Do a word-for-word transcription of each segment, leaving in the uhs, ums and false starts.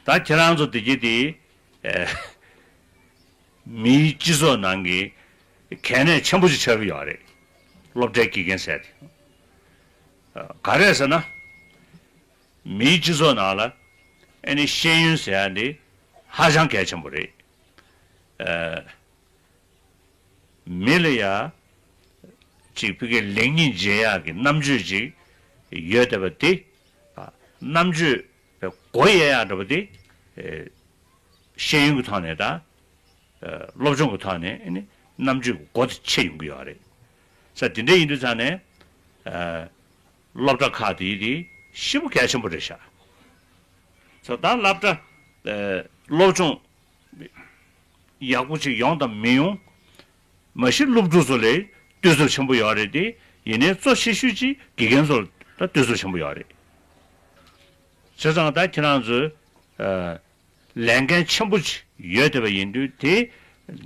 ད་ཁྱེད་རང་ཚོ་བདེ་སྐྱིད་དེ། ཨེ། མིའི་སྤྱི་ཚོགས་ནང་གི་གལ་གནད་ཆེན་པོ་ཞིག་ཆགས་ཀྱི་ཡོད་རེད། སློབ་གྲྭའི་དགེ་རྒན་ཟེར་དེ། ག་རེ་ཟེར་ན། མིའི་སྤྱི་ཚོགས་ནང་ལ་ཨེ་ནི་ཤེས་ཡོན་ཟེར་ཡ་འདི་ཧ་ཅང་གལ་ཆེན་པོ་རེད། ཨེ། མི་ལ་ཡ་ཅིག་ཕ་གིའི་ལེགས་ཉེས་འབྱེད་ཡག་གི་རྣམ་དཔྱོད་ཅིག་ཡོད་བསྡད་པ་དེ། རྣམ་དཔྱོད་པའི་སྒོ་དབྱེ་ཡག་འདྲ་པོ་དེ། ཤེས་ཡོན་གྱི་ཐོག་ནས་དང་། སློབ་སྦྱོང་གི་ཐོག་ནས་ཨ་ནི་རྣམ་དཔྱོད་ཀྱི་སྒོ་དེ་ཕྱེ་ཡོང་གི་ཡོད་རེད། ས་དེ་འདྲ་ཡིན་དུས་ཙང་ནས། སློབ་གྲྭ་ཁག་དེ་དེ་ཞེ་པོ་གལ་ཆེན་པོ་རེད་ཤག་ས་ད་སློབ་གྲྭ། སློབ་སྦྱོང་ཡག་པོ་ཅིག་ཡོང་དང་མི་ཡོང་། མ་གཞི་སློབ་ཕྲུག་ཚོ་ལ་བསྟོད་ཚབས་ཆེན་པོ་ཡོད་རེད་དེ། ཡིན་ནའི་གཙོ་ཆེ་ཤོས་ཅིག་དགེ་རྒན་ཚོ་ལ་ད་བསྟོད་ཚབས་ཆེན་པོ་ཡོད་རེད། བྱས་ཙང་ད་ཁྱེད་རང་ཚོས། ལས་འགན་ཆེན་པོ་ཅིག་ཡོད་བསྡད་པ་ཡིན་དུས། དེ་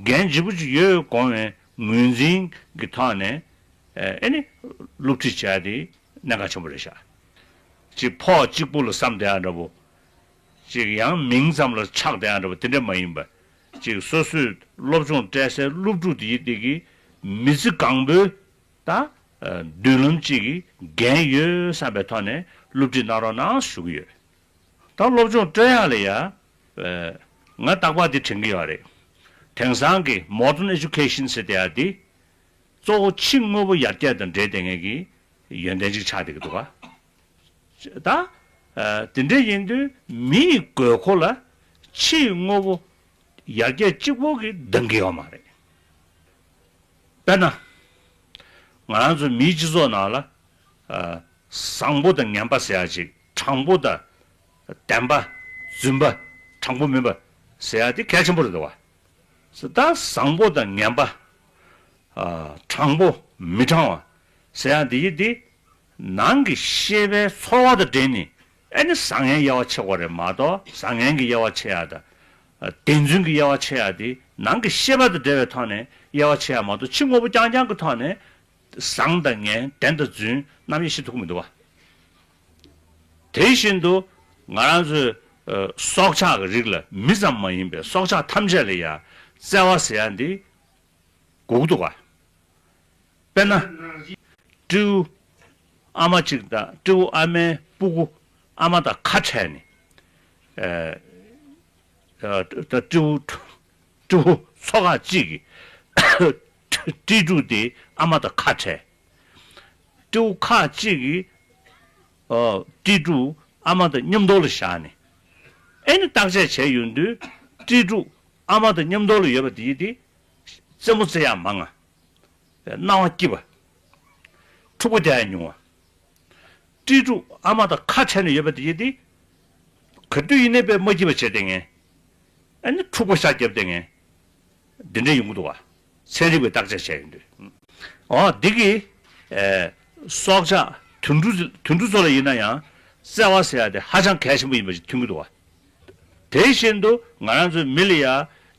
འགན་ལྗིད་པོ་ཅིག་ཡོད་དགོངས་པའི་ངོས་འཛིན་གྱི་ཐོག་ནས། ཨེ་ནི་སློབ་ཁྲིད་བྱས་དེ་གནད་འགག་ཆེན་པོ་རེད་ཤག་ཅིག་ཕོགས་གཅིག་པུ་ལ་བསམ་བསྡད་ཡ་འདྲ་པོ། ཅིག་ཡང་མིང་ཙམ་ལ་ཆགས་བསྡད་ཡ་འདྲ་པོ་དེ་འདྲ་མ་ཡིན་པ། ཅིག་སོ་སོས་སློབ་སྦྱོང་སྤྲད་སའི་སློབ་ཕྲུག་དེ་ཡི་དེ་གི་མི་ཚེ་གང་པོའི་ད་མདུན་ལམ་ཅིག་གི་འགན་ཡོད་བསམ་པའི་ཐོག་ནས་སློབ་ཁྲིད་གནང་རོགས་གནང་ཞུ་གི་ཡོད། ད་སློབ་སྦྱོང་སྤྲད་ཡག་ལ་ཡ། ཨ། ང་རྟག་པར་འདི་དྲན་གྱི་ཡོད་རེད། དེང་སང་གི་Modern Education ཟེར་བསྡད་ཡ་འདི། གཙོ་བོ་ཕྱི་དངོས་པོ་ཡར་རྒྱས་དང་འབྲེལ་བསྡད་མཁན་གྱི་ཡོན་ཏན་ཅིག་ཆགས་བསྡད་ཀྱི་འདུག་ག་ད། ཨ། དེ་འདྲ་ཡིན་དུས་མི་ཡི་དགོས་མཁོ་ལ་ཕྱི་ཡི་དངོས་པོ་ཡར་རྒྱས་གཅིག་པོ་གིས་འདང་གི་ཡོད་མ་རེད། དཔེར་ན། ང་རང་ཚོ་མིའི་སྤྱི་ཚོགས་ནང་ལ། ཨ། བཟང་པོ་དང་ངན་པ་ཟེར་ཡ་ཅིག་དྲང་པོ་དང་བདེན་པ། རྫུན་པ། དྲང་པོ་མིན་པ་ཟེར་ཡ་དེ་གལ་ཆེན་པོ་རེད་འདུག་བ། ད་བཟང་པོ་དང་ངན་པ། ཨ། དྲང་པོ་མི་དྲང་བ་ཟེར་ཡ་འདི་ཡི་འདི། ནང་གི་ཤེས་པའི་ཚོར་བ་དང་འབྲེལ་ནས་ཨེ་ནི་བཟང་ངན་དབྱེ་བ་ཕྱེ་དགོས་རེད་མ་གཏོགས། བཟང་ངན་གྱི་དབྱེ་བ་ཕྱེ་ཡ་དང་། བདེན་རྫུན་གྱི་དབྱེ་བ་ཕྱེ་ཡ་དེ་ནང་གི་ཤེས་པ་དང་འབྲེལ་བའི་ཐོག་ནས་དབྱེ་བ་ཕྱེ་ཡ་མ་གཏོགས། ཕྱི་དངོས་པོ་རྐྱང་རྐྱང་གི་ཐོག་ནས་བཟང་དང་ངན། བདེན་དང་རྫུན་རྣམ་དབྱེ་ཕྱེ་ཐུབ་ཀྱི་མི་འདུག་བ། དེ་བཞིན་དུ་ང་རང་ཚོའི། ཨ། སྲོག་ཆགས་ཀྱི་རིགས་ལ། མི་ཙམ་མ་ཡིན་པའི་སྲོག་ཆགས་ཐམས་ཅད་ལ་ཡ་བརྩེ་བ་ཟེར་ཡ་འདི་དགོས་ཀྱི་འདུག་ག་དཔེར་ན། སྤྲེའུ་ཨ་མ་གཅིག་དང་། སྤྲེའུ་ཨ་མའི་སྤུ་གུ་ཨ་མ་དང་ཁ་བྲལ་ནས། ཨ། ད་སྤྲེའུ། སྤྲེའུ་ཚོ་ཁག་གཅིག་གིས་སྤྲེལ་ཕྲུག་དེ་ཨ་མ་དང་ཁ་བྲལ། སྤྲེའུ་ཁག་གཅིག་གིས། ཨ། སྤྲེལ་ཕྲུག་ཨ་མ་དང་མཉམ་དུ་ལ་བཞག་ནས། ཨེ་ནི་བརྟག་དཔྱད་བྱས་ཡོང་དུས། སྤྲེལ་ཕྲུག་ཨ་མ་དང་མཉམ་དུ་ལ་ཡོད་པ་དེ་ཡི་དེ། རྩེད་མོ་རྩེ་ཡག་མང་ང་། སྣང་བ་སྐྱིད་པ། འཁྲུག་པ་བསྡད་ཡག་ཉུང་བ། སྤྲེལ་ཕྲུག་ཨ་མ་དང་ཁ་བྲལ་ནས་ཡོད་པ་དེ་ཡི་དེ། ག་དུས་ཡིན་ནའི་དཔེ་མ་སྐྱིད་པ་བྱས་བསྡད་མཁན། ཨ་ནི་འཁྲུག་པ་ཤག་བརྒྱབ་བསྡད་མཁན། འདི་འདྲ་ཡོང་གི་འདུག་བ། ཚན་རིག་པས་བརྟག་དཔྱད་བྱས་ཡོང་དུས། འོ། འདི་གི། ཨེ། སྲོག་ཆགས་དུད་འགྲོ། དུད་འགྲོ་ཚོ་ལ་ཡིན་ན་ཡང་བརྩེ་བ་ཟེར་ཡ་དེ་ཧ་ཅང་གལ་ཆེན་པོ་ཡིན་པ་ཞིག་མཐོང་གི་འདུག་བ། དེ་བཞིན་དུ་ང་རང་ཚོའི་མི་ལ་ཡ་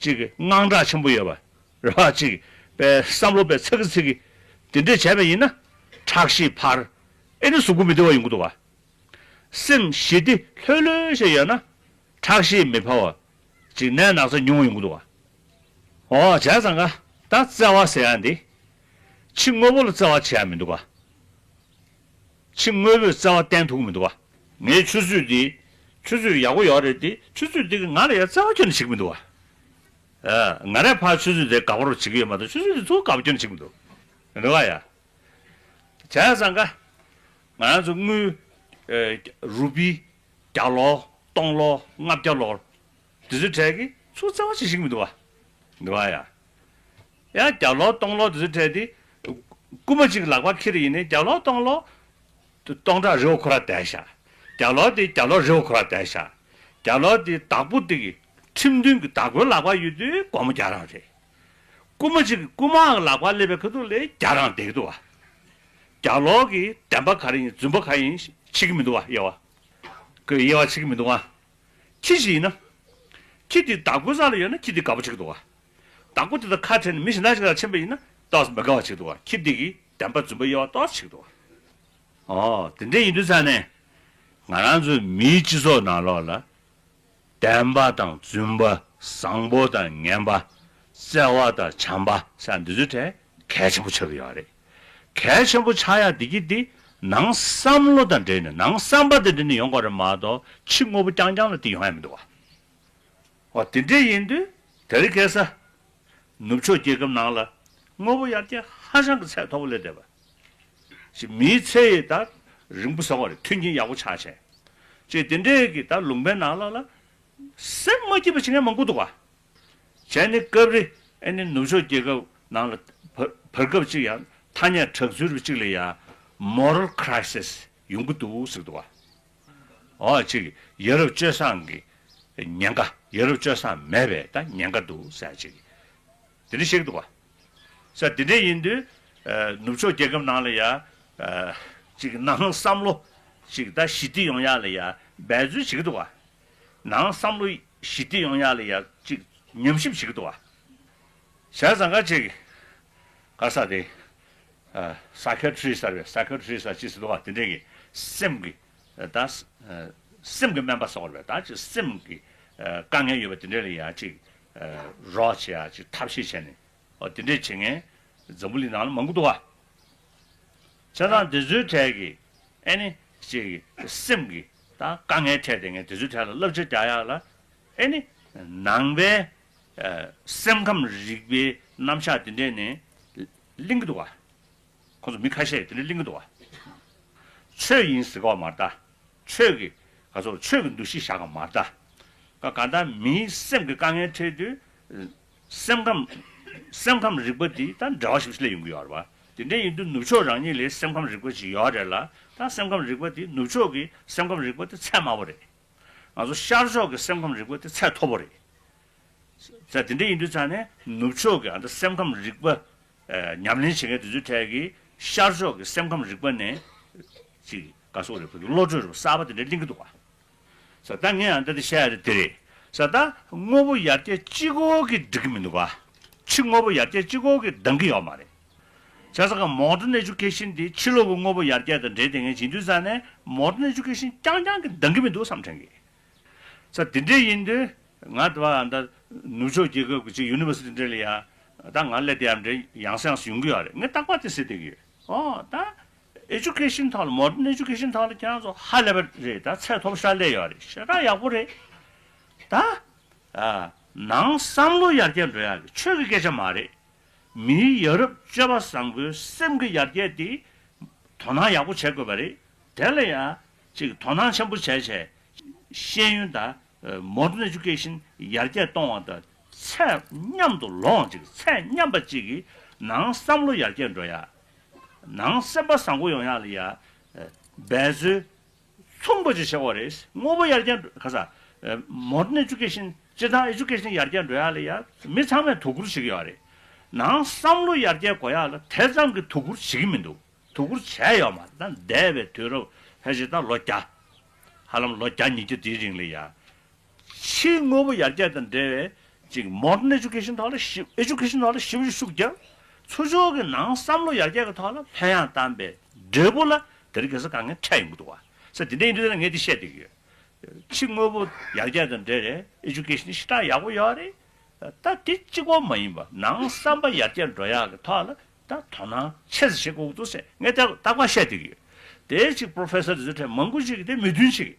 ཅིག་དངངས་སྐྲག་ཆེན་པོ་ཡོད་པ། རེད་བ། ཅིག་པའི་བསམ་བློ་པའི་ཚ་གི་ཚིག་གི་དེ་འདྲས་བྱས་པ་ཡིན་ན། ཁྲག་ཤེད་འཕར། ཨེ་ནི་གཟུགས་པོ་མི་བདེ་བ་ཡོང་གི་འདུག་བ། སེམས་ཞི་བདེ་ལྷོད་ལྷོད་བྱས་ཡོད་ན། ཁྲག་ཤེད་མི་འཕར་བ། ཅིག་ནད་ན་ཚ་ཉུང་བ་ཡོང་གི་འདུག་བ། འོ། བྱས་ཙང་ཀ་ད་བརྩེ་བ་ཟེར་ཡ་འདི། ཕྱི་དངོས་པོ་ལ་བརྩེ་བ་བྱེད་ཡ་མི་འདུག་བ། ཕྱི་དངོས་པོས་བརྩེ་བ་བསྟན་ཐུབ་ཀྱི་མི་འདུག་བ། ངའི་ཆུ་ཚོད་འདི། ཆུ་ཚོད་ཡག་པོ་ཡོད་རེད་དེ། ཆུ་ཚོད་འདི་གིས་ང་ལ་ཡ་བརྩེ་བ་ཁྱོན་ནས་བྱེད་ཀྱི་མི་འདུག་བ། ཨ། ང་རས་ཕར་ཆུ་ཚོད་དེ་དགའ་པོ་རུ་བྱེད་ཀྱི་ཡོད་མ་གཏོགས། ཆུ་ཚོད་དེ་ཚུར་དགའ་པོ་ཁྱོན་ནས་བྱེད་ཀྱི་མི་འདུག། རེད་བ་ཡ། བྱས་ཙང་ཀ། ང་རང་ཚོ་དངུལ། ཨེ། རུ་པི། བརྒྱ་ལོར། སྟོང་ལོར། ལྔ་བརྒྱ་ལོར། དེ་ཚོའི་གྲས་ཀྱིས་ཚུར་བརྩེ་བ་བྱེད་ཤེས་ཀྱི་མི་འདུག་བ། འདུག་བ་ཡ། ཡང་བརྒྱ་ལོར་སྟོང་ལོར་དེ་ཚོའི་གྲས་དེ། རྐུན་མ་གཅིག་ལག་པ་འཁྱེར་ཡིན་ནའི། བརྒྱ་ལོར་སྟོང་ལོར་སྟོང་ཕྲག་རེ་བ་ཁོ་རང་བསྡད་ཤག་བརྒྱ་ལོར་དེ་བརྒྱ་ལོར་རེ་བ་ཁོ་རང་བསྡད་ཤག་བརྒྱ་ལོར་དེ་བདག་པོ་དེ་གི་ཁྲིམས་མཐུན་གྱི་བདག་པོའི་ལག་པར་ཡོད་དུས་སྒོར་མོ་བརྒྱ་རང་རེད། རྐུན་མ་གཅིག་གི་རྐུན་མའི་ལག་པར་སླེབས་པའི་ཁ་ཐུག་ལ་བརྒྱ་རང་བསྡད་ཀྱི་འདུག་བ། བརྒྱ་ལོར་གྱི་བདེན་པ་ག་རེ་ཡིན། རྫུན་པ་ག་རེ་ཡིན་ཤེས་ཀྱི་མི་འདུག་བ། དབྱེ་བ། ཀྱི་དབྱེ་བ་ཕྱེ་གི་མི་འདུག་ཨ། ཁྱི་ཞིག་ཡིན་ན། ཁྱི་དེ་བདག་པོའི་ས་ལ་ཡོད་ན་ཁྱི་དེ་དགའ་པོ་བྱེད་ཀྱི་འདུག་ཨ། བདག་པོ་དེ་དང་ཁ་བྲལ་ནས་མི་གཞན་དག་ཅིག་ལ་ཕྱིན་པ་ཡིན་ན་ཏོག་ཙམ་མི་དགའ་བ་བྱེད་ཀྱི་འདུག་ཨ། ཁྱི་དེ་གིས་བདེན་པ་རྫུན་པ་དབྱེ་བ་ཏོག་ཙམ་ཕྱེ་གི་འདུག་ཨ། ཨོ། དེ་འདྲ་ཡིན་དུས་ཙང་ནས་ང་རང་ཚོའི་མིའི་སྤྱི་ཚོགས་ནང་ལོགས་ལ་ བདེན་པ་དང་རྫུན་པ། བཟང་པོ་དང་ངན་པ། བརྩེ་བ་དང་བྱམས་པ་ཟེར་འདི་ཚོའི་གྲས་གལ་ཆེན་པོ་ཆགས་ཀྱི་ཡོད་རེད། གལ་ཆེན་པོ་ཆགས་ཡ་འདི་གི་འདི་ནང་བསམ་བློ་དང་འབྲེལ་ནས། ནང་བསམ་པ་དང་འབྲེལ་ནས་ཡོང་དགོས་རེད་མ་གཏོགས། ཕྱི་དངོས་པོ་རྐྱང་རྐྱང་ལ་འདི་ཡོང་ཡ་མི་འདུག་བ། འོ་དེ་འདྲ་ཡིན་དུས་དེ་རིང་ཁ་སང་ནུབ་ཕྱོགས་རྒྱལ་ཁབ་ནང་ལ་དངོས་པོ་ཡར་རྒྱས་ཧ་ཅང་གི་ཚད་མཐོ་པོ་སླེབས་བསྡད་པ། ཅིག་མིའི་ཚེ་ཡི་ད་རིང་པོ་ཟེར་བ་རེད། མཐུན་རྐྱེན་ཡག་པོ་ཆགས་བྱས། ཅིག་དེ་འདྲས་ཀྱི་ད་ལུང་པའི་ནང་ལ་ལ་སེམས་མ་སྐྱིད་པ་བྱེད་མཁན་མང་པོ་འདུག་བ། བྱས་ནས་སྐབས་རེ་ཨ་ནི་ནུབ་ཕྱོགས་རྒྱལ་ཁབ་ནང་ལ་བར་བར་སྐབས་ཅིག་ཡང་ཐ་སྙད་གྲགས་ཚུལ་རུ་ཅིག་ལ་ཡ་moral crisis ཡོང་གི་འདུག་ཟེར་གི་འདུག་བ། འོ་ཅིག་ཡ་རབས་སྤྱོད་བཟང་གི་ཉེན་ཁ། ཡ་རབས་སྤྱོད་བཟང་མེད་པའི་ད་ཉེན་ཁ་འདུག་ཟེར་ཅིག་དེ་འདྲ་བཤད་ཀྱི་འདུག་བ། ས་དེ་འདྲ་ཡིན་དུས་ཨ་ནུབ་ཕྱོགས་རྒྱལ་ཁབ་ནང་ལ་ཡ་ཨ་ཅིག་ནང་བསམ་བློ་ཅིག་ད་ཞི་བདེ་ཡོང་ཡག་ལ་ཡ་འབད་རྩོལ་བྱེད་ཀྱི་འདུག་བ། ནང་བསམ་བློ་ཞི་བདེ་ཡོང་ཡག་ལ་ཡ་ཅིག་ཉམས་ཞིབ་བྱེད་ཀྱི་འདུག་བ། བྱས་ཙང་ཀ་ཅིག་ག་ས་དེ་ཨ་psychiatrist ཟེར་བས། psychiatrist ཟེར་ཅི་ཟེར་འདུག་བ། དེ་འདྲ་གི་སེམས་ཀྱི་ད་སེམས་ཀྱི་སྨན་པ་ཟེར་བ་རེད་པས། ད་ཅིག་སེམས་ཀྱི་དཀའ་ངལ་ཡོད་པ་དེ་འདྲ་ལ་ཡ་ཅིག་རོགས་བྱེད་ཡ་ཅིག་ཐབས་ཤེས་བྱས་ནས། འོ་དེ་འདྲས་བྱེད་མཁན་འཛམ་བུ་གླིང་ནང་ལ་མང་པོ་འདུག་བ། བྱས་ཙང་དེ་ཚོའི་གྲས་ཀྱི་ཨ་ནི་ཅིག་སེམས་ཀྱི་ད་དཀའ་ངལ་འཕྲད་བསྡད་མཁན་དེ་ཚོའི་གྲས་ལ་བསླབ་བྱ་རྒྱག་ཡག་ལ་ཨ་ནི་ནང་པའི་སེམས་ཁམས་རིག་པའི་རྣམ་གཞག་དེ་འདྲས་ནས་གླེང་གི་འདུག་བ། ཁོང་ཚོ་མི་ཁ་ཤས་དེ་འདྲ་གླེང་གི་འདུག་བ། ཆོས་ཡིན་ཟེར་གོ་མ་རེད་ད། ཆོས་ཀྱི་ག་ཚོད་ཆོས་ཀྱི་འདུ་ཤེས་བཞག་ག་མ་རེད་ད། ག་ག་ད་མིའི་སེམས་ཀྱི་དཀའ་ངལ་འཕྲད་དུས་སེམས་ཁམས་སེམས་ཁམས་རིག་པ་འདི་ད་འབྲེལ་བ་ཞིག་སླེབས་ཡོང་གི་ཡོད་རེད་བ། དེ་འདྲ་ཡིན་དུས་ནུབ་ཕྱོགས་རང་ཉིད་ལ་སེམས་ཁམས་རིག་པ་ཞིག་ཡོད་རེད་ལ། ད་སེམས་ཁམས་རིག་པ་འདི་ནུབ་ཕྱོགས་ཀྱི་སེམས་ཁམས་རིག་པ་འདི་ཚད་དམའ་བོ་རེད། ང་ཚོ་ཤར་ཕྱོགས་ཀྱི་སེམས་ཁམས་རིག་པ་འདི་ཚད་མཐོ་པོ་རེད། ས་དེ་འདྲ་ཡིན་དུས་ཙང་ནས་ནུབ་ཕྱོགས་ཀྱི་ཨ་ད་སེམས་ཁམས་རིག་པ་ཨ་ཉམས་ལེན་བྱེད་མཁན་དེ་ཚོའི་གྲས་ཀྱིས་ཤར་ཕྱོགས་ཀྱི་སེམས་ཁམས་རིག་པ་ནས་ཅིག་ག་སོགས་རེད། བློ་གྲོས་རུ་གསར་པ་དེ་འདྲ་གླེང་གི་འདུག་བ། ས་ད་ངས་ཨ་ད་དེ་བཤད་ཡ་རེད་དེ་རེད། ས་ད་དངོས་པོ་ཡར་རྒྱས་གཅིག་པོ་གིས་འགྲིག་གི་མི་འདུག་བ། ཕྱི་དངོས་པོ་ཡར་རྒྱས་གཅིག་པོ་གིས་འདང་གི་ཡོད་མ་རེད། བྱས་ཙང་ཀ་modern education དེ་ཕྱི་ལོགས་ཀྱི་དངོས་པོ་ཡར་རྒྱས་དང་འབྲེལ་བསྡད་མཁན་བྱེད་དུས་ཙང་ནས་modern education རྐྱང་རྐྱང་གིས་འདང་གི་མི་འདུག་བསམ་དྲན་གི། ས་དེ་འདྲ་ཡིན་དུས་ང་དེ་བ་ད་ནུབ་ཕྱོགས་རྒྱལ་ཁབ་ཀྱི་ཅིག་university འདྲ་ལ་ཡ་ད་ང་སླེབས་དེ་ཡང་འདྲ་ཡང་སེ་ཡང་སེ་ཡོང་གི་ཡོད་རེད། ངས་རྟག་པར་དེ་ཟེར་བསྡད་ཀྱི་ཡོད། ཨོ་ད་education ཐོག་ལ་modern education ཐོག་ལ་ཁྱེད་རང་ཚོ་ཧ་ལས་པ་རེད། ད་ཚད་མཐོ་པོ་ཞེ་དྲག་སླེབས་ཡོད་རེད། ཞེ་དྲག་ཡག་པོ་རེད། ད་ཨ་ནང་བསམ་བློ་ཡར་རྒྱས་འགྲོ་ཡག་གི་ཆོས་ཀྱི་སྐད་ཆ་མ་རེད། མིའི་ཡ་རབས་སྤྱོད་པ་བཟང་པོའི་སེམས་ཀྱི་ཡར་རྒྱས་དེ་དོ་སྣང་ཡག་པོ་བྱེད་དགོས་པ་རེད། དེ་ལ་ཡང་ཅིག་དོ་སྣང་ཆེན་པོ་བྱས་བྱས་ཤེས་ཡོན་དང་modern education ཡར་རྒྱས་གཏོང་བ་དང་ཚད་མཉམ་དུ་ལོངས་ཅིག་ཚད་མཉམ་པ་ཅིག་གིས་ནང་བསམ་བློ་ཡར་རྒྱས་འགྲོ་ཡ། ནང་སེམས་པ་བཟང་པོ་ཡོང་ཡ་ལ་ཡ་འབད་རྩོལ་མཚུངས་པ་ཅིག་བྱེད་དགོས་རེད། དངོས་པོ་ཡར་རྒྱས་འགྲོ་ག་ས་modern education སྤྱིར་བཏང་education ཡར་རྒྱས་འགྲོ་ཡ་ལ་ཡ་མི་ཚང་མས་དོ་ཁུར་བྱེད་ཀྱི་ཡོད་རེད། ནང་བསམ་བློ་ཡར་རྒྱས་དགོས་ཡ་ལ་དེ་ཙམ་གྱི་དོ་ཁུར་བྱེད་ཀྱི་མི་འདུག་དོ་ཁུར་བྱས་ཡོད་མ་རེད། ད་འདས་པའི་དུས་རབས་ཕལ་ཆེར་ད་ལོ་བརྒྱ། ཧ་ལམ་ལོ་བརྒྱ་ཉིས་བརྒྱ་དེའི་རིང་ལ་ཡ། ཕྱིའི་དངོས་པོ་ཡར་རྒྱས་དང་འབྲེལ་བའི་ཅིག་modern education ཐོག་ལ་ཞིབ་education ཐོག་ལ་ཞིབ་ཞིབ་ཤུགས་རྒྱབ། ཚུར་ཕྱོགས་ཀྱི་ནང་བསམ་བློ་ཡར་རྒྱས་ཀྱི་ཐོག་ལ་ལྷོད་ཡངས་བཏང་པའི་འབྲས་བུ་ལ་དེ་རིང་ཁ་སང་དཀའ་ངལ་འཕྲད་ཡོང་གི་འདུག་བ། ས་དེ་འདྲ་ཡིན་དུས་ད་ངས་འདི་བཤད་བསྡད་ཀྱི་ཡོད། ཕྱི་དངོས་པོ་ཡར་རྒྱས་དང་འབྲེལ་བའི་education ཞེ་དྲག་ཡག་པོ་ཡོད་རེད། ད་དེ་གཅིག་པོ་མ་ཡིན་པ་ནང་བསམ་པ་ཡར་རྒྱས་འགྲོ་ཡག་གི་ཐོག་ལ་ད་དོ་སྣང་ཆེ་ཙམ་བྱེད་དགོས་ཀྱི་འདུག་ཟེར་ངས་ད་རྟག་པར་བཤད་བསྡད་ཀྱི་ཡོད། དེའི་ཅིག་professor དེ་ཚོ་གྲས་མང་པོ་ཞིག་གིས་དེ་མོས་མཐུན་བྱེད་ཀྱི།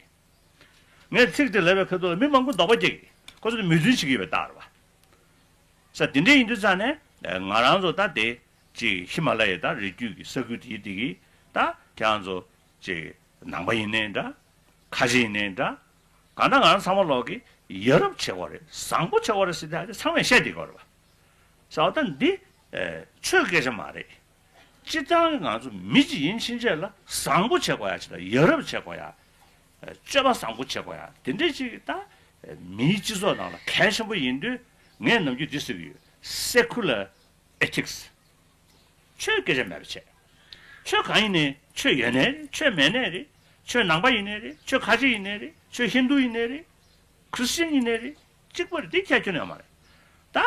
ངས་ཚིག་དེ་ལབ་པའི་ཁ་ཐུག་ལ་མི་མང་པོ་དོགས་པ་སྐྱེ་གི། ཁོ་ཚོ་དེ་མོས་མཐུན་བྱེད་ཀྱི་ཡོད་པའི་རྟགས་རེད་བ། ས་དེ་འདྲ་ཡིན་དུས་ཙང་ནས་ང་རང་ཚོ་ད་དེ་ཅིག་ཧི་མ་ལ་ཡའི་ད་རི་རྒྱུད་ཀྱི་ས་ཁུལ་དེའི་དེ་གི་ད་ཁྱེད་རང་ཚོ་ཅིག་ནང་པ་ཡིན་ནའི་འདྲ། ཁ་ཆེ་ཡིན་ནའི་འདྲ། གང་ལྟར་ང་རང་ཚང་མ་ལོག་གི་ཡ་རབས་བྱེད་དགོས་རེད། བཟང་པོ་བྱེད་དགོས་རེད་ཟེར་ཏེ་ཨ་ཅེ་ཚང་མས་བཤད་བསྡད་ཀྱི་ཡོད་རེད་བ། ས་འོ་ད་འདི་ཆོས་སྐད་ཆ་མ་རེད། སྤྱིར་བཏང་གི་ང་ཚོ་མི་གཅིག་ཡིན་ཕྱིན་ཆད་ལ་བཟང་པོ་བྱེད་དགོས་ཡ་ཅིག་དང་ཡ་རབས་བྱེད་དགོས་ཡ། སྤྱོད་པ་བཟང་པོ་བྱེད་དགོས་ཡ་དེ་འདྲས་ཅིག་ད་མིའི་སྤྱི་ཚོགས་ནང་ལ་གལ་ཆེན་པོ་ཡིན་དུས་ངས་ནམ་རྒྱུན་འདི་ཟེར་གྱི་ཡོད། Secular ethics ཆོས་སྐད་ཆ་མེད་པ་བྱས། ཆོས་གང་ཡིན་ནའི་ཆོས་ཡོད་ནའི་རེད། ཆོས་མེད་ནའི་རེད། ཆོས་ནང་པ་ཡིན་ནའི་རེད། ཆོས་ཁ་ཆེ་ཡིན་ནའི་རེད། ཆོས་ཧིན་རྡུ་ཡིན་ནའི་རེད། ཁྲི་སི་ཅན་ཡིན་ནའི་རེད། གཅིག་པ་རེད། དེ་ཁྱད་ཁྱོན་ཡོད་མ་རེད། ད་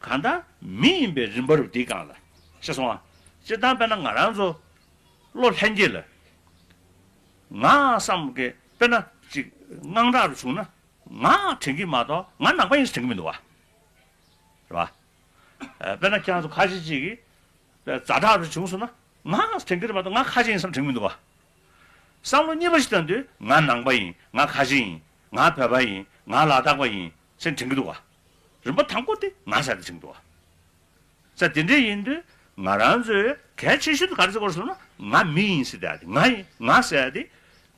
གང་ལྟར་མི་ཡིན་པའི་རིམ་པ་རུ་དེའི་སྒང་ལ་ཤེས་སོང་ཨ། སྤྱིར་བཏང་དཔེར་ན་ང་རང་ཚོ་བློ་ལྷན་སྐྱེས་ལ་ང་བསམ་གི་དཔེར་ན་ཅིག་དངངས་སྐྲག་རུ་བྱུང་ན། ང་དྲན་གྱི་མ་གཏོགས་ང་ནང་པ་ཡིན་ཟེར་དྲན་གྱི་མི་འདུག་བ། རེད་བ། ཨ། དཔེར་ན་ཁྱེད་རང་ཚོ་ཁ་ཤས་ཅིག་གིས་ཛ་དྲག་རུ་བྱུང་སོང་ན་ང་དྲན་གྱི་རེད་མ་གཏོགས་ང་ཁ་ཆེ་ཡིན་བསམ་དྲན་གྱི་མི་འདུག་བ། བསམ་བློ་གཉིས་པ་ཞིག་བཏང་དུས་ང་ནང་པ་ཡིན། ང་ཁ་ཆེ་ཡིན། ང་བོད་པ་ཡིན། ང་ལ་དྭགས་པ་ཡིན་ཟེར་དྲན་གྱི་འདུག་བ། རིམ་པ་དང་པོ་དེ་ང་ཟེར་དེ་དྲན་གྱི་འདུག་བ། ས་དེ་འདྲ་ཡིན་དུས་ང་རང་ཚོས་གལ་ཆེ་ཤོས་དེ་ག་རེ་ཟེར་དགོས་རེད་ཟེར་ན། ང་མི་ཡིན་ཟེར་དེ། ང་ཡིན། ང་ཟེར་དེ་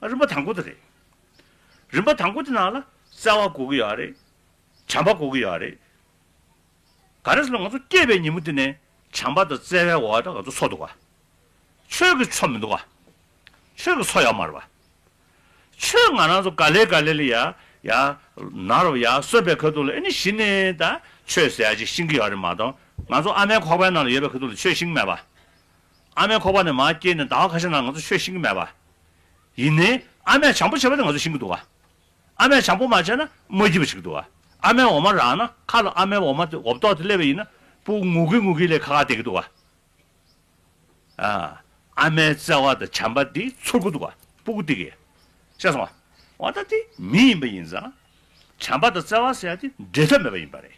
རིམ་པ་དང་པོ་དེ་རེད། རིམ་པ་དང་པོ་དེ་ནང་ལ་བརྩེ་བ་དགོས་ཀྱི་ཡོད་རེད། བྱམས་པ་དགོས་ཀྱི་ཡོད་རེད། ག་རེ་ཟེར་ན་ང་ཚོ་སྐྱེས་པའི་ཉིན་མོ་དེ་ནས་བྱམས་པ་དང་བརྩེ་བའི་འོག་ལ་ང་ཚོ་འཚོ་འདུག་ག། ཆོས་ཀྱི་འཚོ་མི་འདུག་ག། ཆོས་ཀྱི་འཚོ་ཡོད་མ་རེད་བ། ཆོས་ང་རང་ཚོ་ག་ལེ་ག་ལེ་ལ་ཡ་ཡ་ན་རོ་ཡ་གསོན་པའི་ཁ་ཐུག་ལ་ཨེ་ནི་གཞི་ནས་ད་ཆོས་ཟེར་ཡ་ཅིག་ཤེས་ཀྱི་ཡོད་རེད་མ་གཏོགས། ང་ཚོ་ཨ་མའི་ཁོག་པའི་ནང་ལ་ཡོད་པའི་ཁ་ཐུག་ལ་ཆོས་ཤེས་ཀྱི་མེད་པ། ཨ་མའི་ཁོག་པ་ནས་མར་སྐྱེས་ནས་ཟླ་བ་ཁ་ཤས་ནང་ང་ཚོ་ཆོས་ཤེས་ཀྱི་མེད་པ། ཡིན་ནའི་ཨ་མས་བྱམས་པོ་བྱས་པ་དེ་ང་ཚོ་ཤེས་ཀྱི་འདུག་ག། ཨ་མས་བྱམས་པོ་མ་བྱས་ན་མ་སྐྱིད་པ་བྱེད་ཀྱི་འདུག་ག། ཨ་མའི་འོ་མ་རག་ན་ཁ་ལ་ཨ་མའི་འོ་མ་དེ་འོབ་ཏོག་དེ་སླེབས་པ་ཡིན་ན་སྤུ་གུ་ངུ་གི་ངུ་གི་ལས་ཁ་ཁ་བསྡད་ཀྱི་འདུག་ག། ཨ། ཨ་མའི་བརྩེ་བ་དང་བྱམས་པ་འདི་ཚོར་གྱི་འདུག་ག། སྤུ་གུ་འདི་གིས། ཤེས་སོང་ང་། འོ་ད་དེ་མི་ཡིན་པ་ཡིན་ཙང་། བྱམས་པ་དང་བརྩེ་བ་ཟེར་ཡ་དེ་འབྲལ་ཐབས་མེད་པ་ཡིན་པ་རེད།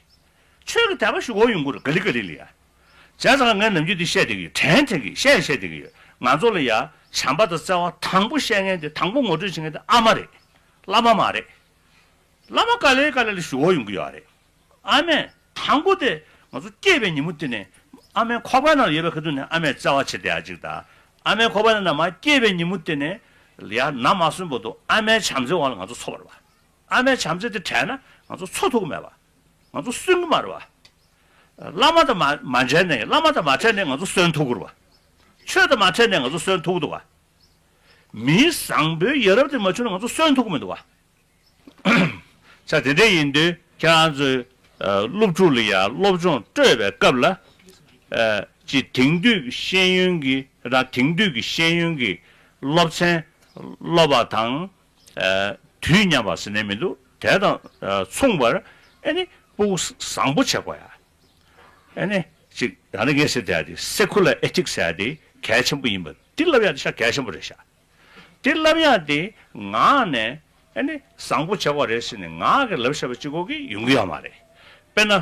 ཆོས་ཀྱི་དད་པ་ཞུ་དགོས་ཡོང་གི་རེད། ག་ལེ་ག་ལེ་ལ་ཡ། བྱས་ཙང་ངས་ནམ་རྒྱུན་འདི་བཤད་བསྡད་ཀྱི་ཡོད། དྲན་དྲན་གྱི་བཤད་བཤད་བསྡད་ཀྱི་ཡོད། ང་ཚོ་ལ་ཡ་བྱམས་པ་དང་བརྩེ་བ་དང་པོ་བཤད་མཁན་དེ། དང་པོ་ངོ་སྤྲོད་བྱེད་མཁན་དེ་ཨ་མ་རེད། བླ་མ་མ་རེད། བླ་མ་ག་ལེ་ག་ལེ་ལ་ཞུ་དགོས་ཡོང་གི་ཡོད་རེད། ཨ་མས་དང་པོ་དེ་ང་ཚོ་སྐྱེས་པའི་ཉིན་མོ་དེ་ནས་ཨ་མའི་ཁོག་པའི་ནང་ལ་ཡོད་པའི་ཁ་ཐུག་ནས་ཨ་མས་བརྩེ་བ་བྱེད་བསྡད་ཡ་ཅིག་དང་། ཨ་མའི་ཁོག་པའི་ནང་ནས་མར་སྐྱེས་པའི་ཉིན་མོ་དེ་ནས་ཡ་ན་མ་སོན་བར་དུ་ཨ་མའི་བྱམས་བརྩེའི་འོག་ལ་ང་ཚོ་འཚོ་བ་རེད་བ། ཨ་མའི་བྱམས་བརྩེ་དེ་བྲལ་ན་ང་ཚོ་འཚོ་ཐུབ་ཀྱི་མེད་པ། ང་ཚོ་གསོན་གྱི་མ་རེད་བ། བླ་མ་དང་མ་མ་མཇལ་ནས། བླ་མ་དང་མ་འཕྲད་ནས་ང་ཚོ་གསོན་ཐུབ་ཀྱི་རེད་བ། ཆོས་དང་མ་འཕྲད་ནས་ང་ཚོ་གསོན་ཐུབ་ཀྱི་འདུག་བ། མི་བཟང་པོའི་ཡ་རབས་དེ་མ་བྱུང་ན་ང་ཚོ་གསོན་ཐུབ་ཀྱི་མི་འདུག་བ། ས་དེ་འདྲ་ཡིན་དུས་ཁྱེད་རང་ཚོས་ཨ་སློབ་ཕྲུག་ལ་ཡ་སློབ་སྦྱོང་སྤྲོད་པའི་སྐབས་ལ། ཨ་ཅིག་དེང་དུས་ཀྱི་ཤེས་ཡོན་གྱི་རང་དེང་དུས་ཀྱི་ཤེས་ཡོན་གྱི་སློབ་ཚན་སློབ་པ་དང་། ཨ་དུས་མཉམ་པ་ཟེར་ནས་མི་འདུག། དེ་དང་ཨ་མཚུངས་པར་ཨ་ནི་སྤུ་གུ་བཟང་པོ་བྱེད་དགོས་ཡ། ཨ་ནི་ཅིག་ཡང་ན་ངས་ཟེར་བསྡད་ཡ་དེ་སེ་ཁུ་ལར་ཨེ་ཐིག་ཟེར་ཡ་དེ་གལ་ཆེན་པོ་ཡིན་པ་འདི་ལབ་ཡ་དེ་ཤ་གལ་ཆེན་པོ་རེད་ཤག། དེ་ལབ་ཡ་དེ་ངག་ནས་ཨ་ནི་བཟང་པོ་བྱེད་དགོས་རེད་ཟེར་ནས་ངག་གིས་ལབ་བཞག་པ་གཅིག་པོ་གིས་ཡོང་གི་ཡོད་མ་རེད། དཔེར་ན་ཨ་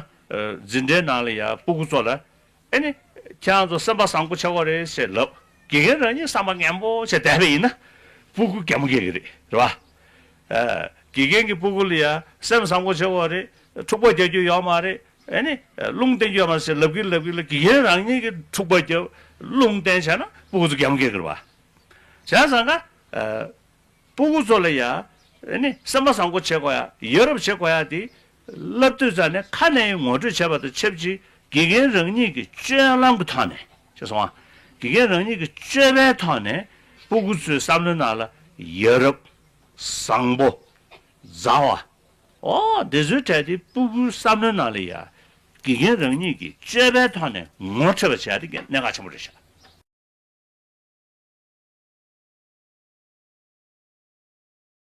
འཛིན་གྲྭའི་ནང་ལ་ཡ་སྤུ་གུ་ཚོ་ལ་ཨ་ནི་ཁྱེད་རང་ཚོ་སེམས་པ་བཟང་པོ་བྱེད་དགོས་རེད་ཟེར་ལབ། དགེ་རྒན་རང་ཉིད་བསམ་པ་ངན་པོ་བྱས་བསྡད་པ་ཡིན་ན་སྤུ་གུ་གད་མོ་བགད་ཀྱི་རེད། རེད་བ། ཨ་དགེ་རྒན་གྱིས་སྤུ་གུ་ལ་ཡ་སེམས་བཟང་པོ་བྱེད་དགོས་རེད། འཁྲུག་པ་རྒྱག་རྒྱུ་ཡོད་མ་རེད། ཨ་ནི་རླུང་བསྟན་རྒྱུ་ཡོད་མ་རེད་ཟེར་ལབ་ཀྱི་ལབ་ཀྱི་ལ། དགེ་རྒན་རང་ཉིད་ཀྱིས་འཁྲུག་པ་རྒྱབ། རླུང་བསྟན་བྱས་ན་སྤུ་གུ་ཚོ་གད་མོ་བགད་ཀྱི་རེད་བ། བྱས་ཙང་ཀ་ཨ་སྤུ་གུ་ཚོ་ལ་ཡ་ཨ་ནི་སེམས་པ་བཟང་པོ་བྱེད་དགོས་ཡ། ཡ་རབས་བྱེད་དགོས་ཡ་དེ་ལབ་དུས་ཙ་ནས་ཁ་ནས་ངོ་སྤྲོད་བྱས་པ་དང་ཆབས་ཅིག་དགེ་རྒན་རང་ཉིད་ཀྱི་སྤྱོད་ལམ་གྱི་ཐོག་ནས། ཤེས་སོང་ང་། དགེ་རྒན་རང་ཉིད་ཀྱི་སྤྱོད་པའི་ཐོག་ནས་སྤུ་གུ་ཚོའི་བསམ་བློའི་ནང་ལ་ཡ་རབས། བཟང་པོ། མཛའ་བ། ཨོ་དེ་ཚོའི་གྲས་དེ་སྤུ་གུའི་བསམ་བློའི་ནང་ལ་ཡ་དགེ་རྒན་རང་ཉིད་ཀྱི་སྤྱོད་པའི་ཐོག་ནས་ངོ་འཕྲོད་པ་བྱེད་ཡ་དེ་གནད་འགག་ཆེན་པོ་རེད་ཤག།